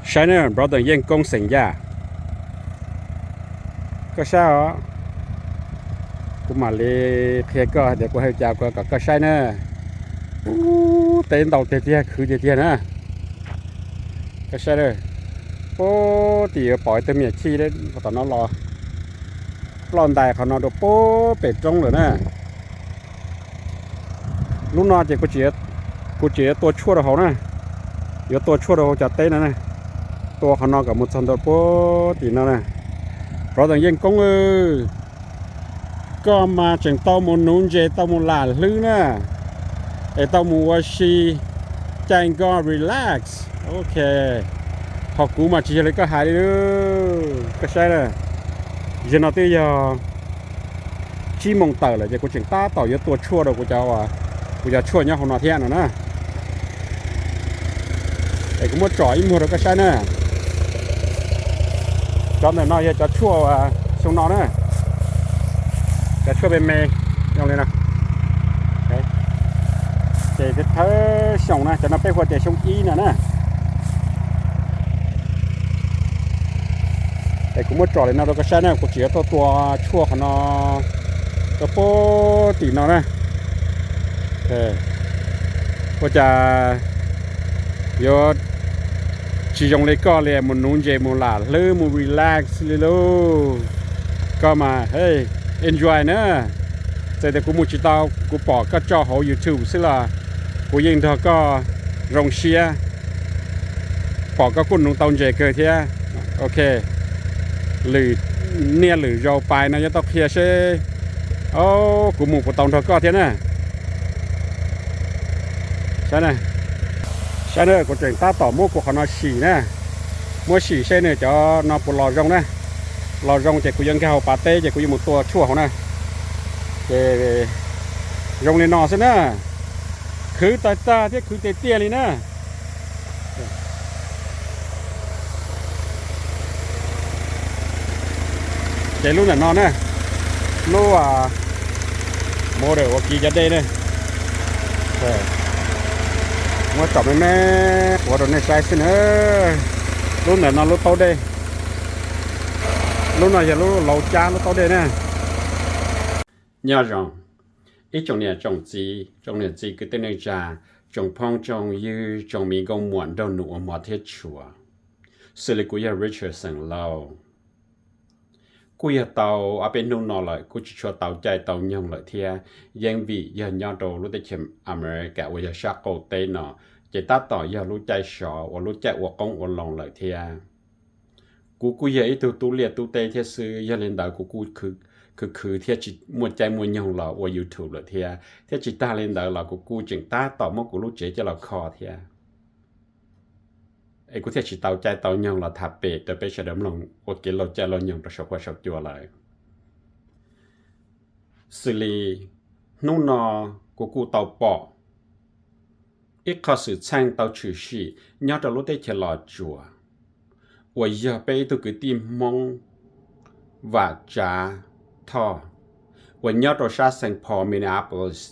Saib na, brother Yeej Koob xeem Yaj, koj saib os. Kuv mam li qhia koj hais tias kuv hais cas kom koj saib na. Ub, teb ntau tiag tiag, khwv tiag tiag na. Koj saib, pub tim yuav pom ib tug me nyuam chij tom no los ploj ntais qhov no rau pub pem roob lawm na. Lub no ces kuv tseem yuav tua tshuaj rau hauv na, yuav tua tshuaj rau hauv cov teb no na. Tua qhov no kom mus txog ntua pub tim no na. Brother Yeej Koob, koj mas tseem tau mus nuv ntses, tau mus lam hlwb na, es tau mus ua si, caij nkoj relax. Ok, ho kuv mas tsis yog li koj hais li. Koj saib na, yog no twb yog tsib moos tawm lawm ces kuv tseem tab tom yuav tua tshuaj rau kuv cov, kuv cov tshuaj nyob hauv no thiab no na. Es kuv muab tsom ib muag rau koj saib na. Cov ntawm no yog cov tshuaj xyoo no na, cov tshuaj me me zoo li no. Ces thawj xyoo na, cov no peb hu tias xyoo ib no na. Es kuv muab tsom li no rau koj saib na, kuv tseem yuav tuaj tua tshuaj qhov no rau pub tim no na. Ua cas yuav tsis zoo li koj li, mus nuv ntses, mus lam hlwb, mus relax li lauj. Koj mas, hey, enjoy na. Txawm tias kuv mus tsis tau, kuv pom koj tso hauv YouTube xwb los kuv yeej nrog koj zoo siab, pom koj kuj nuv tau ntses kawg thiab. Ok, lwm niaj lwm zaus pais no yuav tau qhia seb, o, kuv mus puas tau nrog koj thiab na. Saib na, kuv tseem tab tom muab kuv qhov no sim na, muab sim seb nws cov no puas los zoo na. Los zoo ces kuv yuav nkag hauv pas teb ces kuv yuav mus tua tshuaj hauv na. Ces zoo li no xwb na, khwv tag tag thiab khwv tiag tiag li na. Ces lub ntawm no na, lub model ua kiv cov dej ne, muab tsom me me quav rau nej saib xwb na. Lub ntawm no lub taub dej, lub no yog lub laus cab lub taub dej na. Nyob zoo ib tsoom niam tsoom txiv, tsoom niam txiv kwv tij neej tsa, tsoom phooj tsoom ywg, tsoom mi nkauj muam nraug nus uas hmov thiab tshua. Xws li kuv yog Richard xeem Lauj. Kuj yog tau ob peb hnub no lawm, kuj tsis tshua tau caij tau nyoog lawm thiab. Yeej vim yog nyob rau lub teb chaws America uas yog sab qaum teb no, ces tab tom yog lub caij sov uas lub caij ua qoob ua loo lawm thiab. Kuv kuj yog ib tug tub liaj tub teb thiab xwb, yog li ntawd kuv kuj khwv khwv thiab tsis muaj caij muaj nyoog los ua YouTube lawm thiab. Thiab tsis tag li ntawd los kuv kuj tseem tab tom muab kuv lub tsev coj los kho thiab. Es kuv thiaj tsis tau caij tau nyoog los tham pem rau peb sawv daws mloog ua kev laug caij laug nyoog rau saum huab saum cua lawm. Xws li hnub no kuv kuj tau pom ib qho xwm txheej tau tshwm sim nyob rau lub teb chaws Los Tsuas, uas yog peb ib tug kwv tij Hmoob Vam Tsav Thoj, uas nyob rau sab Saint Paul, Minneapolis,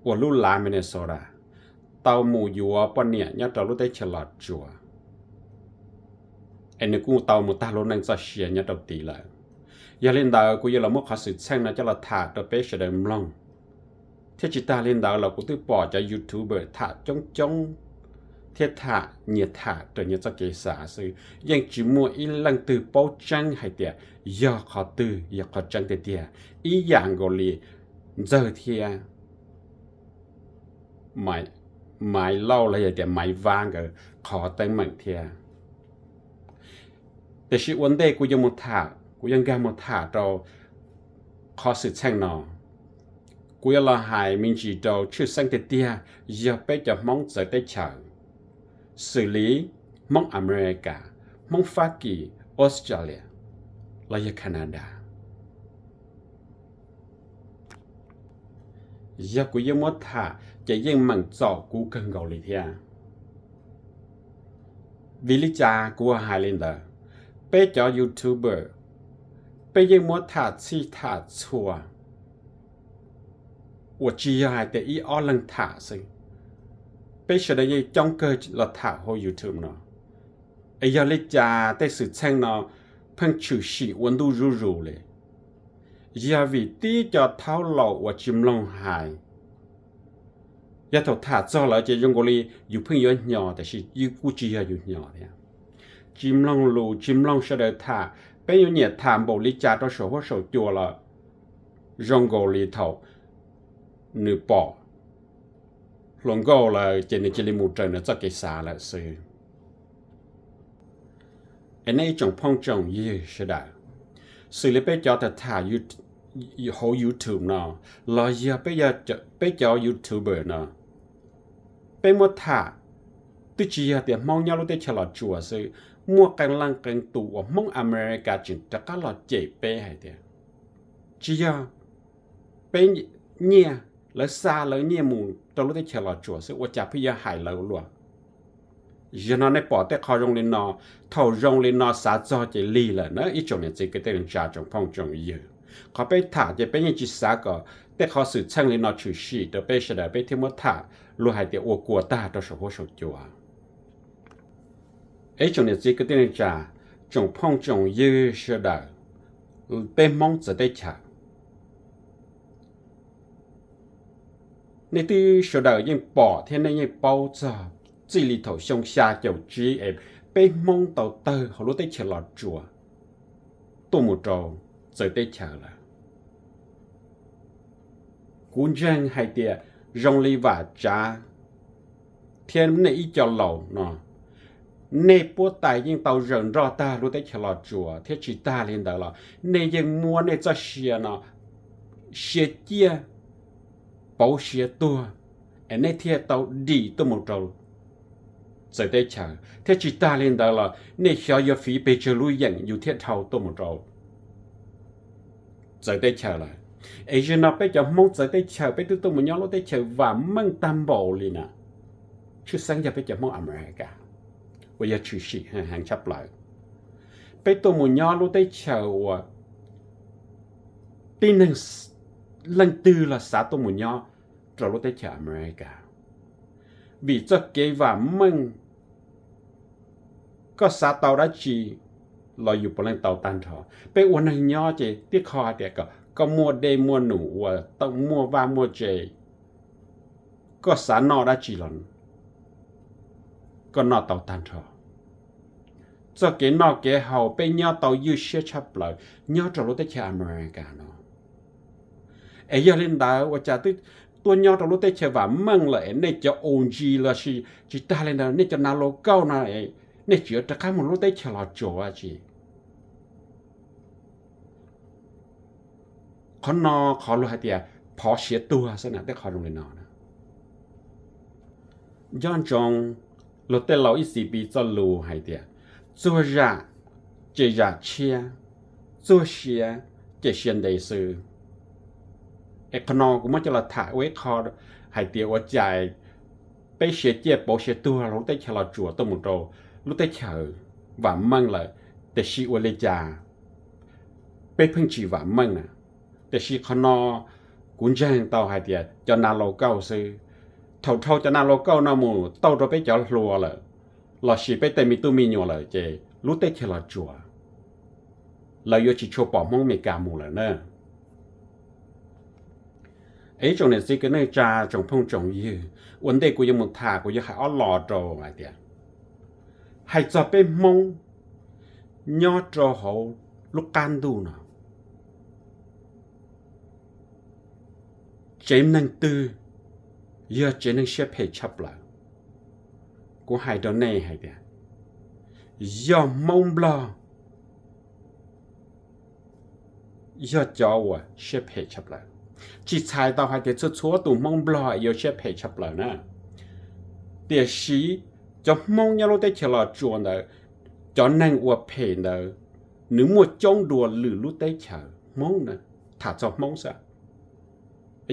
uas lub lav Minnesota, tau mus yuav poj niam nyob rau lub teb chaws Los Tsuas, es nws kuj tau mus tag lub neej txoj sia nyob rau tid lawm. Yog li ntawd kuv yuav los muab qhov xwm txheej no coj los tham rau peb sawv daws mloog. Thiab tsis tag li ntawd los kuv twb pom cov YouTuber tham coob coob thiab tham nyias tham raws nyias txoj kev xav xwb, yeej tsis muaj ib leej twg paub tseeb hais tias yog qhov twg yog qhov tseeb tiag tiag. Ib yam nkaus li Ntxawg thiab Maiv Lauj los yog tias Maiv Vab nkawd qhov teeb meem thiab. Tiam sis ua ntej kuv yuav mus tham, kuv yuav nkag mus tham rau qhov xwm txheej no, kuv yuav los hais me ntsis rau tshwj xeeb tiag tiag yog peb cov Hmoob txawv teb chaws, xws li Hmoob America, Hmoob Fab Kis, Australia los yog Canada. Yog kuv yeej muab tham ces yeej meem txaus kuv kawg nkaus li thiab. Vim li cas kuv hais li ntawd? Peb cov YouTuber, peb yeej muab tham txhij tham txhua, uas tsis yog hais tias ib ob leeg tham xwb. Peb sawv daws yeej coob kawg los tham hauv YouTube no. Es yog li cas tej xwm txheej no pheej tshwm sim ua ntu zuj zus li? Yog vim tib co thaub laus uas tsis mloog hais. Yog thaum tham txog lawm ces zoo nkaus li yus pheej yuav hnyo, tiam sis kuj tsis yog yus hnyo thiab. Tsis mloog lus, tsis mloog sawv daws tham, peb yuav nyiam tham npaum li cas rau saum huab saum cua los zoo nkaus li thaum nws pom hluas nkauj lawm ces nws cia li mus raws nws txoj kev xav lawm xwb. Es nej ib tsoom phooj tsoom ywg sawv daws, xws li peb cov tham tham hauv YouTube no, los yog peb cov YouTuber no, peb muab tham, twb tsis yog tias Hmoob nyob lub teb chaws Los Tsuas xwb, muaj qee leej qee tus uas Hmoob Amelikas tseem rov qab los cem peb hais tias tsis yog peb nyiaj, lawv xa lawv nyiaj mus rau lub teb chaws Los Tsuas xwb, ua cas pheej yuav hais lawv luaj? Yog no nej pom tej qho zoo li no, thaum zoo li no xav txog ces lig lawm na ib tsoom niam txiv kwv tij neej tsa tsoom phooj tsoom ywg. Qhov peb tham ces peb yeej tsis xav kom tej qhov xwm txheej li no tshwm sim rau peb sawv daws peb thiaj muab tham luag hais tias ua kua tag rau saum huab saum cua. Ib tsoom niam txiv kwv tij neej tsa, tsoom phooj tsoom ywg sawv daws, peb Hmoob txawv teb chaws, nej twb sawv daws yeej pom thiab nej yeej paub txog txij li thaum xyoo xya caum tsib es peb Hmoob tau tawg hauv lub teb chaws Los Tsuas tuaj mus rau txawv teb chaws lawm. Kuv ntseeg hais tias zoo li Vam Tsav thiab nej ib co laus no, nej puab tais yeej tau zaws nroj tag lub teb chaws Los Tsuas thiab tsis tag li ntawd los nej yeej muab nej txoj sia no, sia ciaj pauv sia tuag, es nej thiaj tau dim tuaj mus rau txawv teb chaws, thiab tsis tag li ntawd los nej xyov yuav fiv pes tsawg lub yeem yus thiaj dhau tuaj mus rau txawv teb chaws lawm. Es zaum no peb cov Hmoob txawv teb chaws peb twb tuaj mus nyob lub teb chaws vam meej tag npaum li na, tshwj xeeb yog peb cov Hmoob Amelikas uas yog tshwm sim heev tshaj plaws. Peb tuaj mus nyob lub teb chaws uas tib neeg leej twg los xav tuaj mus nyob rau lub teb chaws Amelikas, vim txoj kev vam meej, koj xav tau dab tsi los yus puav leej tau tag nrho. Peb ua neeg nyob ces tib qho hais tias kom koj muaj dej muaj num uas muaj vaj muaj tse, koj xav noj dab tsi los koj noj tau tag nrho. Txoj kev noj kev haus peb nyob tau ywj siab tshaj plaws nyob rau lub teb chaws Amelikas no. Es yog li ntawd ua cas twb tuaj nyob rau lub teb chaws vam meej lawm es nej cov ua ntsis los sis tsis tag li ntawd nej cov nav laus kauj no, nej tseem rov qab mus lub teb chaws Los Tsuas tsi? Qhov no qhov luag hais tias phov siav tuag xwb na, tej qhov zoo li no. Nco ntsoov luag tej laus ib txwm piv txoj lus hais tias txuag zam ces zam tshiab, txuag siav ces siav ntev xwb. Es qhov no kuv muab coj los tham ua ib qho hais tias ua cas peb sia ciaj pauv sia tuag lub teb chaws Los Tsuas tuaj mus rau lub teb chaws vam meej lawm, tiam sis ua li cas peb pheej tsis vam meej na. Tiam sis qhov no kuv ntseeg tau hais tias cov nav laus kauj xwb. Thaum dhau cov nav laus kauj no mus tauj rau peb cov hluas lawm, los sis peb tej me tub me nyuam lawm ces lub teb chaws Los Tsuas lawv yuav tsis tshua pom Hmoob Amelikas mus lawm na. Es ib tsoom niam txiv kwv tij neej tsa tsoom phooj tsoom ywg, ua ntej kuv yuav mus tham kuv yuav hais ob lo rau hais tias, hais txog peb Hmoob nyob rau hauv lub qab ntuj no, tsev neeg twg yog tsev neeg siab phem tshaj plaws? Kuv hais rau nej hais tias yog Hmoob Nplog yog cov uas siab phem tshaj plaws. Tsis txhais tau hais tias txhua txhua tus Hmoob Nplog yuav siab phem tshaj plaws na. Tiam sis cov Hmoob nyob lub teb chaws Los Tsuas ntawd, cov neeg uas phem ntawd nws muaj coob dua lwm lub teb chaws Hmoob na, tham txog Hmoob xwb.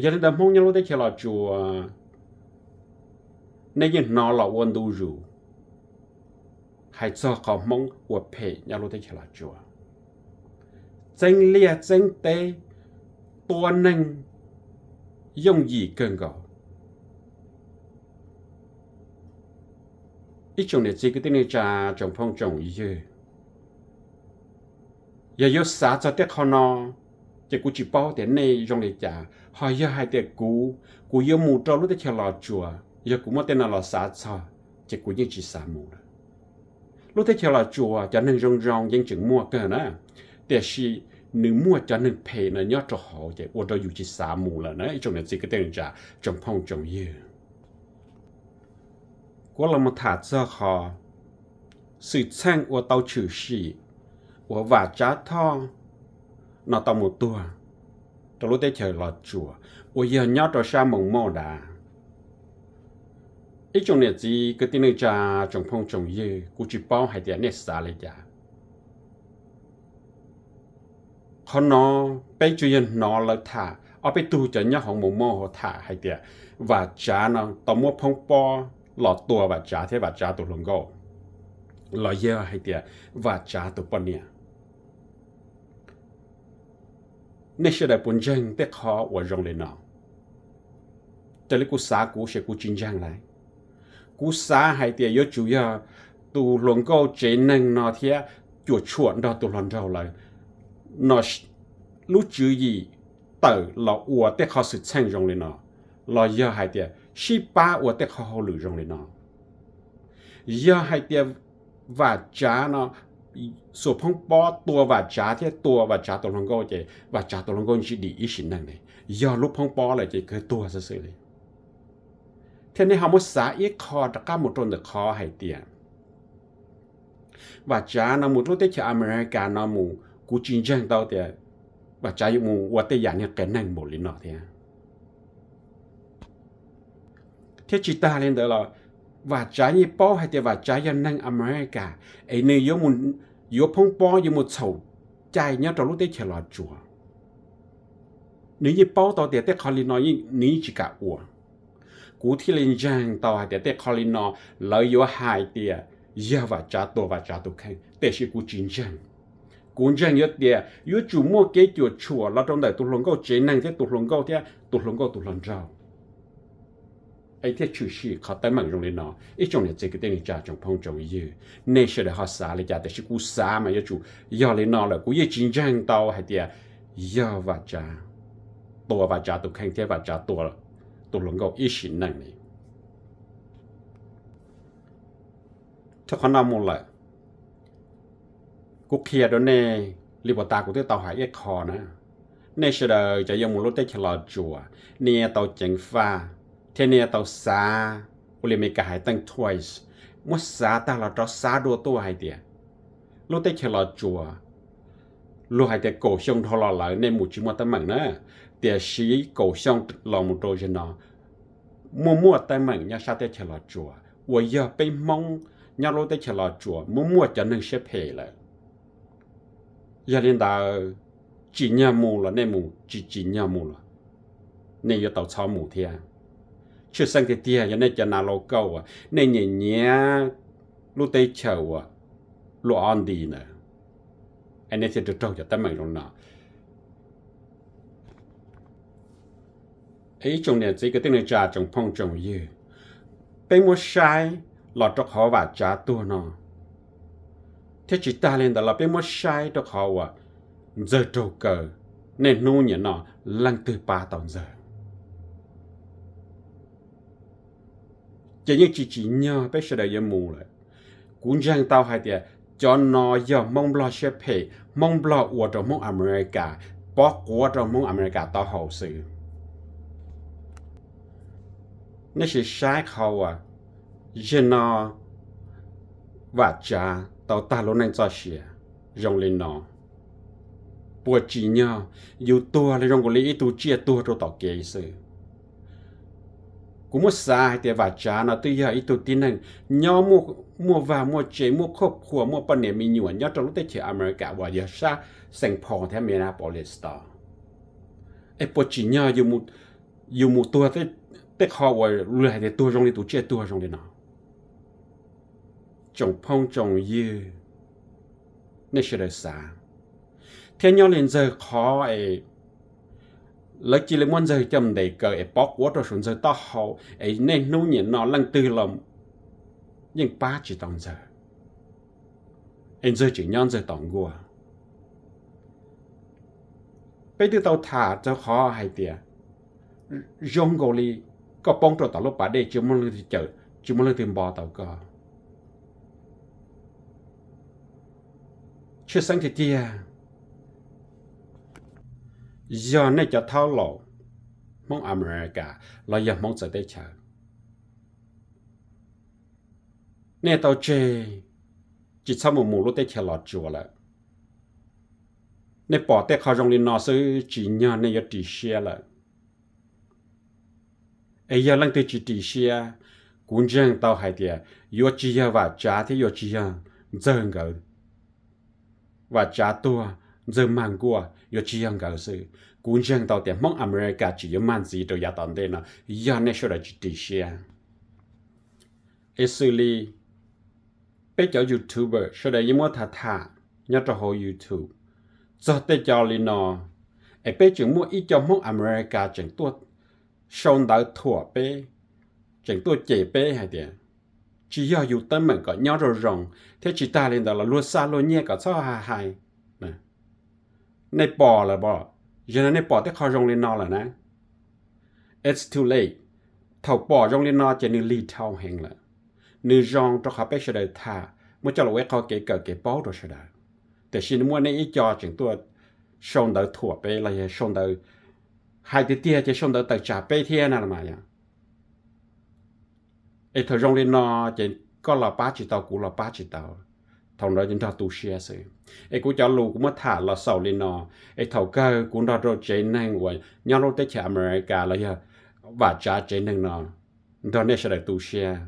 Yog li ntawd Hmoob nyob lub teb chaws Los Tsuas nej yeej hnov los ua ntu zus hais txog qhov Hmoob ua phem nyob lub teb chaws Los Tsuas. Txeeb liaj txeeb teb, tua neeg yooj yim kawg nkaus. Ib tsoom niam txiv kwv tij neej tsa, tsoom phooj tsoom ywg, yog yuav xav txog tej qho no, ces kuv tsis paub tias nej zoo li cas, ho yog hais tias kuv, kuv yuav mus rau lub teb chaws Los Tsuas, yog kuv muab tej no los xav txog, ces kuv yeej tsis xav mus lawm. Lub teb chaws Los Tsuas cov neeg zoo zoo yeej tseem muaj kawg na, tiam sis nws muaj cov neeg phem no nyob rau hauv ces ua rau yus tsis xav mus lawm na ib tsoom niam txiv kwv tij neej tsa, tsoom phooj tsoom ywg. Kuv los mus tham txog qhov xwm txheej uas tau tshwm sim uas Vam Tsav Thoj no tau mus tuag rau lub teb chaws Los Tsuas uas yog nyob rau sab Moos Mauj Dav. Ib tsoom niam txiv kwv tij neej tsa, tsoom phooj tsoom ywg, kuv tsis paub hais tias nej xav li cas. Qhov no peb tsuas yog hnov lawv tham, ob peb tug cov nyob hauv Moos Mauj Dav tham hais tias Vam Tsav no tau muab phoob pob los tua Vam Tsav thiab Vam Tsav tus hluas nkauj, los yog hais tias Vam Tsav tus poj niam. Nej sawv daws puas ntseeg tej qho uas zoo li no? Raws li kuv xav kuv ces kuv tsis ntseeg lawm. Kuv xav hais tias yuav tsum yog tus hluas nkauj tsev neeg no thiab cuam tshuam nrog tus hluas nraug lawv no lub tswv yim tawm los ua tej qho xwm txheej zoo li no, los yog hais tias sib pab ua tej qho hauj lwm zoo li no. Yog hais tias Vam Tsav no xuas phoob pob tua Vam Tsav thiab tua Vam Tsav tus hluas nkauj ces Vam Tsav tus hluas nkauj tsis dim ib sim neej li. Yog lub phoob pob lawm ces kawg tuag xwb xwb li. Thiab nej ho muab xav ib qho rov qab mus rau ntawm qhov hais tias Vam Tsav no mus lub teb chaws Amelikas no mus, kuv tsis ntseeg tau tias Vam Tsav yuav mus ua tej yam niag qias neeg npaum li no thiab. Thiab tsis tas li ntawd los Vam Tsav yeej paub hais tias Vam Tsav yog neeg Amelikas, es nws yuav phoob pob yuav mus txhaum cai nyob rau lub teb chaws Los Tsuas. Nws yeej paub tau tias tej qho li no nws yeej tsis kam ua. Kuv thiaj li ntseeg tau hais tias tej qho li no lawv yuav hais tias yog Vam Tsav tua Vam Tsav tus kheej, tiam sis kuv tsis ntseeg. Kuv ntseeg yuav tias yuav tsum muaj kev cuam tshuam los rau ntawm tus hluas nkauj tsev neeg thiab tus hluas nkauj thiab tus hluas nkauj tus hluas nraug, es thiaj tshwm sim qhov teeb meem zoo li no. Ib tsoom niam txiv kwv tij neej tsa, tsoom phooj tsoom ywg, nej sawv daws ho xav li cas, tiam sis kuv xav mas yuav tsum yog li no lawm. Kuv yeej tsis ntseeg tau hais tias yog Vam Tsav tua Vam Tsav tus kheej thiab Vam Tsav tua tus hluas nkauj ib sim neej li. Rau qhov no mus lawm, kuv qhia rau nej li puas tas kuv twb tau hais ib qho na. Nej sawv daws cov yuav mus lub teb chaws Los Tsuas, nej yuav tau ceev faj thiab nej yuav tau xav ua li Meskas hais think twice, muab xav tag los rov xav dua tuaj hais tias lub teb chaws Los Tsuas, luag hais tias kaum xyoo dhau los lawm nej mus tsis muaj teeb meem na, tiam sis kaum xyoo los mus rau zaum no muaj muaj teeb meem nyob sab teb chaws Los Tsuas uas yog peb Hmoob nyob lub teb chaws Los Tsuas muaj muaj cov neeg siab phem lawm. Yog li ntawd, tsim nyog mus los nej mus, tsis tsim nyog mus los nej yuav tau txhob mus thiab. Tshwj xeeb tiag tiag yog nej cov nav lau kauj uas nej nyiam nyiam lub teb chaws uas luaj ob nti ntawd, es nej thiaj raug cov teeb meem zoo no. Ib tsoom niam txiv kwv tij neej tsa, tsoom phooj tsoom ywg, peb muab saib los rau qhov Vam Tsav tuag no, thiab tsis tas li ntawd los peb muab saib rau qhov uas Ntxawg raug kaw, niaj hnub nim no leej twg pab tau Ntxawg? Ces yeej tsis tsim nyog peb sawv daws yuav mus lawm. Kuv ntseeg tau hais tias cov no yog Hmoob Nplog siab phem, Hmoob Nplog ua rau Hmoob Amelikas, pov quav rau Hmoob Amelikas taub hau xwb. Nej sim saib qhov uas zaum no Vam Tsav tau tag lub neej txoj sia zoo li no, puas tsim nyog yus tuag li zoo nkaus li ib tug tsiaj tuag rau tom kev xwb? Kuv muab xav hais tias Vam Tsav no twb yog ib tug tib neeg nyob muaj vaj muaj tse, muaj khoj khua, muaj poj niam me nyuam nyob rau lub teb chaws Amelikas uas yog sab Saint Paul thiab Minneapolis tod. Es puas tsim nyog yus mus tuag tej qho uas luag hais tias tuag zoo li tus tsiaj tuag zoo li no? Tsoom phooj tsoom ywg, nej sawv daws xav. Thiab nyob li Ntxawg qhov es lawv cia li muab Ntxawg coj ntes kaw es pov quav rau saum Ntxawg taub hau, es niaj hnub nim no leej twg los yeej pab tsis tau Ntxawg, es Ntxawg tseem nyob Ntxawg tom nkuaj. Peb twb tau tham rau qhov hais tias zoo nkaus li koj poob rau tom lub pas dej tsis muaj leej twg cawm, tsis muaj leej twg npo tau koj. Tshwj xeeb tiag tiag, yog nej cov thaub laus Hmoob Amelikas los yog Hmoob txawv teb chaws, nej tau tseg, tsis txhob mus mus lub teb chaws Los Tsuas lawm. Nej pom tej qho zoo li no xwb tsim nyog nej yuav ris siab lawm. Es yog leej twg tsis ris siab, kuv ntseeg tau hais tias yuav tsis yog Vam Tsav thiab yuav tsis yog Ntxawg nkawd. Vam Tsav tuag, Ntxawg mag nkuaj, yuav tsis yog nkawd xwb. Kuv ntseeg tau tias Hmoob Amelikas tseem yuav mag ntxiv rau yav tom ntej no, yog nej sawv daws tsis ris siab. Es xws li peb cov YouTuber sawv daws yeej muab tham tham nyob rau hauv YouTube txog tej co li no, es peb tseem muaj ib co Hmoob Amelikas tseem tuaj sau ntawv thuam peb, tseem tuaj cem peb hais tias tsis yog yus teeb meem kom nyob zoo zoo, thiab tsis tas li ntawd los luag xa luag nyiaj kom txhob hais. Nej pom lawm, yog no nej pom tej qho zoo li no lawm na, it's too late. Thaum pom zoo li no ces nws lig dhau heev lawm. Nws zoo rau qhov peb sawv daws tham muab coj los ua ib qho kev kawm kev paub rau sawv daws, tiam sis nws muaj nej ib co tseem tuaj sau ntawv thuam peb los yog sau ntawv, hais tiag tiag ces sau ntawv tawm tsam peb thiab na los mas yog. Es thaum zoo li no ces koj los pab tsis tau, kuv los pab tsis tau, thaum ntawd nrog tu siab xwb. Es kuv cov lus kuv muab tham los xaus li no, es thaum kawg kuv nrog rau tsev neeg uas nyob lub teb chaws Amelikas los yog Vam Tsav tsev neeg no nrog nej sawv daws tu siab.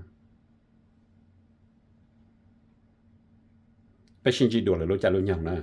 Peb sib ntsib dua lwm lub caij lub nyoog na.